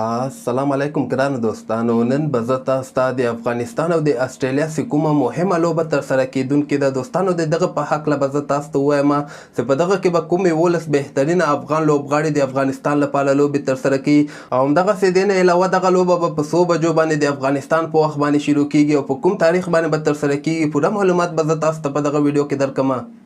السلام علیکم ګرانو دوستانو، نن به زه تاسو ته د افغانستان او د اسټرالیا سي کومه مهمه لوبه ترسره کیدونکې ده دوستانو، د دغه په هکله به زه تاسو ته ووایم چې په دغه کې به کوم 11 بهترینه افغان لوبغاړي د افغانستان لپاره لوبې ترسره کوي، او همدغسې دې نه علاوه دغه لوبه به په څو بجو باندې د افغانستان په وخت باندې شروع کیږي او په کوم تاریخ باندې به ترسره کیږي. پوره معلومات به زه تاسو ته په دغه ویډیو کې درکړم.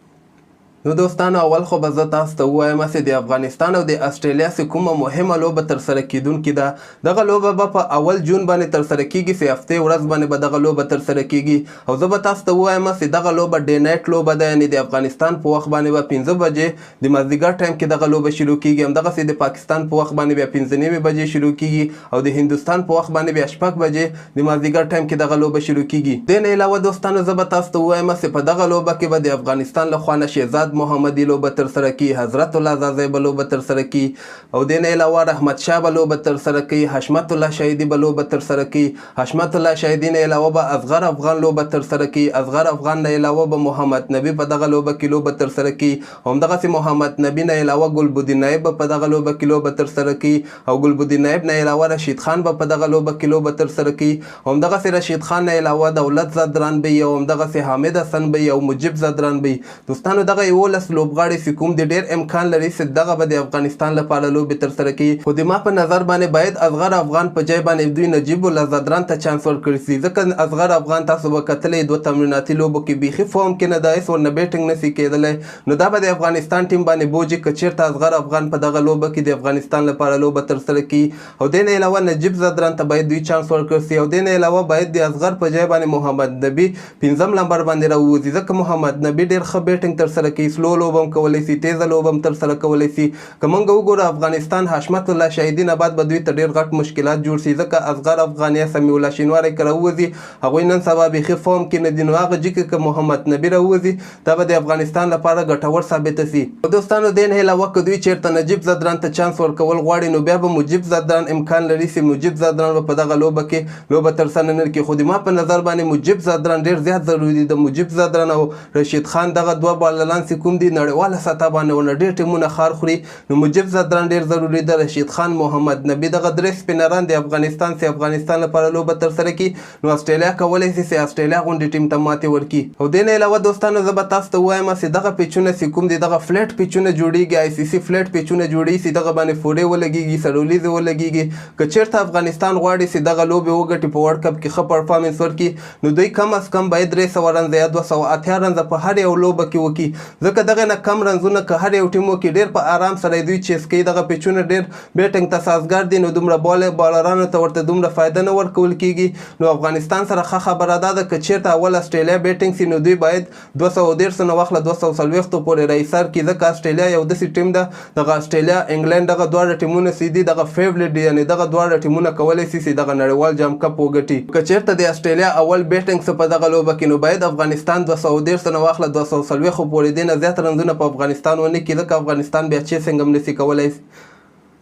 نو دوستانو، اول خو به زه تاسو ته ووایم چې د افغانستان او د اسټرالیا سره کومه مهمه لوبه ترسره کیدونکې ده، دغه لوبه به په 1 جون باندې ترسره کیږي، چې هفتې ورځ باندې به دغه لوبه ترسره کیږي. او زه به تاسو ته ووایم چې دغه لوبه day night لوبه ده، یعنې د افغانستان په وخت باندې به 5 بجې د مازدیګر ټایم کې دغه لوبه شروع کیږي. همدغسې د پاکستان په وخت باندې بیا 5:30 بجې شروع کیږي او د هندوستان په وخت باندې بیا 6 بجې د مازدیګر ټایم کې دغه لوبه شروع کیږي. دې نه علاوه دوستانو، زه به تاسو ته ووایم چې په دغه لوبه کې به د افغانستان له خوا نه شهزاد محمدي لوبه ترسره کړي، حضرت الله ځاځی به لوبه ترسره کړي، او دې نه علاوه رحمت شاه به لوبه ترسره کړي، حشمت الله شاهدي به لوبه ترسره کړي، حشمت الله شاهدي نه علاوه به اصغر افغان لوبه ترسره کړي، اصغر افغان نه علاوه به محمد نبي په دغه لوبه کې لوبه ترسره کړي، همدغسې محمد نبي نه علاوه ګلبدین نایب به په دغه لوبه کې لوبه ترسره کړي، او ګلبدین نایب نه علاوه رشید خان به په دغه لوبه کې لوبه ترسره کړي، همدغسې رشید خان نه علاوه دولت ځدران به او همدغسې حامد حسن به او مجیب ځدران به. دوستانو، دغه 11 لوبغاړي چې کوم دي، ډېر امکان لري چې دغه به د افغانستان لپاره لوبې ترسره کړي. خو د ما په نظر باندې باید اصغر افغان په ځای باندې دوی نجیب الله ځدران ته چانس ورکړي سي، ځکه اصغر افغان تاسو به کتلی دوه تمریناتي لوبو کې بیخي فارم کې نه ده، هېڅ ورنه بیټنګ نه سي کېدلی. نو دا به د افغانستان ټیم باندې بوج که چېرته اصغر افغان په دغه لوبه کې د افغانستان لپاره لوبه ترسره کړي. او دې نه علاوه نجیب ځدران ته باید دوی چانس ورکړي سي، او دې نه علاوه باید د اصغر په ځای باندې محمد نبي 5 لمبر باندې راووځي، ځکه محمد نبي ډېر ښه بیټنګ ترسره کوي، سلو لوبه هم کولی سي، تیزه لوبه هم ترسره کولی سي. که موږ وګورو افغانستان حشمت الله شاهدي نه بعد به دوی ته ډېر غټ مشکلات جوړ سي، ځکه اصغر افغان یا سمیع الله شینواری که راووځي، هغوی نن سبا بیخي فارم کې نه دي. نو هغه جي که محمد نبي راووځي، دا به د افغانستان لپاره ګټور ثابت سي. دوستانو، دې نه علاوه که دوی چېرته نجیب ځدران ته چانس ورکول غواړي، نو بیا به مجیب ځدران امکان لري چې مجیب ځدران به په دغه لوبه کې لوبه ترسره نه کړي. خو د ما په نظر باندې مجیب ځدران ډېر زیات ضروري دی. د مجیب ځدران او رشید خان دغه دوه بالران چې کوم دي، نړیواله سطح باندې ونه ډېر ټیمونه خار خوري، نو مجیب ځدران ډېر ضروري ده. رشید خان، محمد نبي، دغه درې سپینران د افغانستان چې افغانستان لپاره لوبه ترسره کړي، نو اسټرالیا کولی شي چې اسټرالیا غوندې ټیم ته ماتې ورکړي. او دې نه علاوه دوستانو، زه به تاسو ته ووایم چې دغه پیچونه چې کوم دي، دغه فلیټ پیچونه جوړیږي، آی سي سي فلیټ پیچونه جوړیږي، چې دغه باندې فورې ولګیږي، سرولیزې ولګیږي. که چېرته افغانستان غواړي چې دغه لوبې وګټي، په ورلډ کپ کې ښه پرفارمنس ورکړي، نو دوی کم از کم باید 300 رنزه یا 280 رنزه په هر یو لوبه کې وکړي، ځکه دغه نه کم رنزونه که هر یو ټیم وکړي، ډېر په آرام سره دوی چیس کوي. دغه پیچونه ډېر بیټنګ ته سازګار دي، نو دومره بالرانو ته ورته دومره فایده نه ورکول کیږي. نو افغانستان سره ښه خبره دا ده، که چېرته اول اسټرالیا بیټنګ سي، نو دوی باید 230 نه واخله 240 پورې رایسر کړي، ځکه اسټرالیا یو داسې ټیم ده. دغه اسټرالیا، انګلینډ، دغه دواړه ټیمونه سي دي، دغه فیورټ دي، یعنې دغه دواړه ټیمونه کولی سي چې دغه نړیوال جام کپ وګټي. که چېرته د اسټرالیا اول بیټنګ څه په دغه لوبه کې، نو باید افغانستان 230 نه واخله 240 پورې، دې نه زیات رنزونه په افغانستان ونه کړي، ځکه افغانستان بیا چیسنګ هم نسي کولی.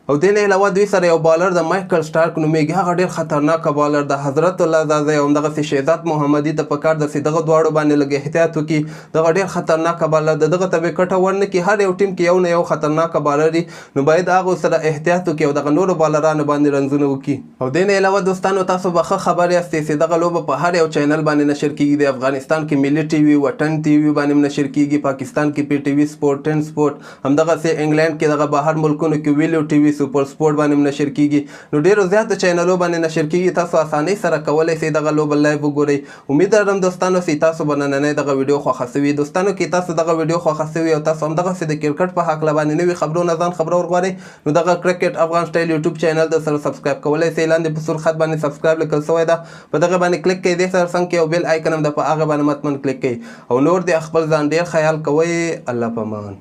او دې نه علاوه دوی سره یو بالر د مایکل سټارک نومېږي، هغه ډېر خطرناک بالر د حضرت الله ځاځی او همدغسې شهزاد محمدي ته پکار ده چې دغه دواړو باندې لږ احتیاط وکړي. دغه ډېر خطرناک بالر د دغه ته به کټه ورنه کړي. هر یو ټیم کې یو نه یو خطرناک بالر وي، نو باید هغو سره احتیاط وکړي او دغه نورو بالرانو باندې رنزونه وکړي. او دې نه علاوه دوستانو، تاسو به ښه خبر یاستئ چې دغه لوبه په هر یو چینل باندې نشر کیږي. د افغانستان کې ملي ټي وي، وطن ټي وي باندې هم نشر کیږي، پاکستان کې پی ټي وي سپورټ، ټین سپورټ، همدغسې انګلینډ کې دغه بهر ملکونو کې ویلو ټي وي، سوپر سپورټ باندې هم نشر کیږي. نو ډیرو زیاتو چینلو باندې نشر کیږي، تاسو اسانۍ سره کولی شئ دغه لوبه live وګورئ. امید لرم دوستانو چې تاسو به نننۍ دغه ویډیو خوښه سوي. دوستانو، که تاسو دغه ویډیو خوښه سوي او تاسو همدغسې د کرکټ په هکله باندې نوي خبرونه ځان خبرول غواړئ، نو دغه کرکټ افغان سټایل یوټیوب چینل د سره سبسکرایب کولی شئ. لاندې په سور خط باندې سبسکرایب لیکل سوی ده، په دغه باندې کلیک کړئ. دې سره څنګ کې یو بیل آیکن هم ده، په هغه باندې حتماً کلیک کړئ. او نور د خپل ځان ډیر خیال کوئ. الله پامان.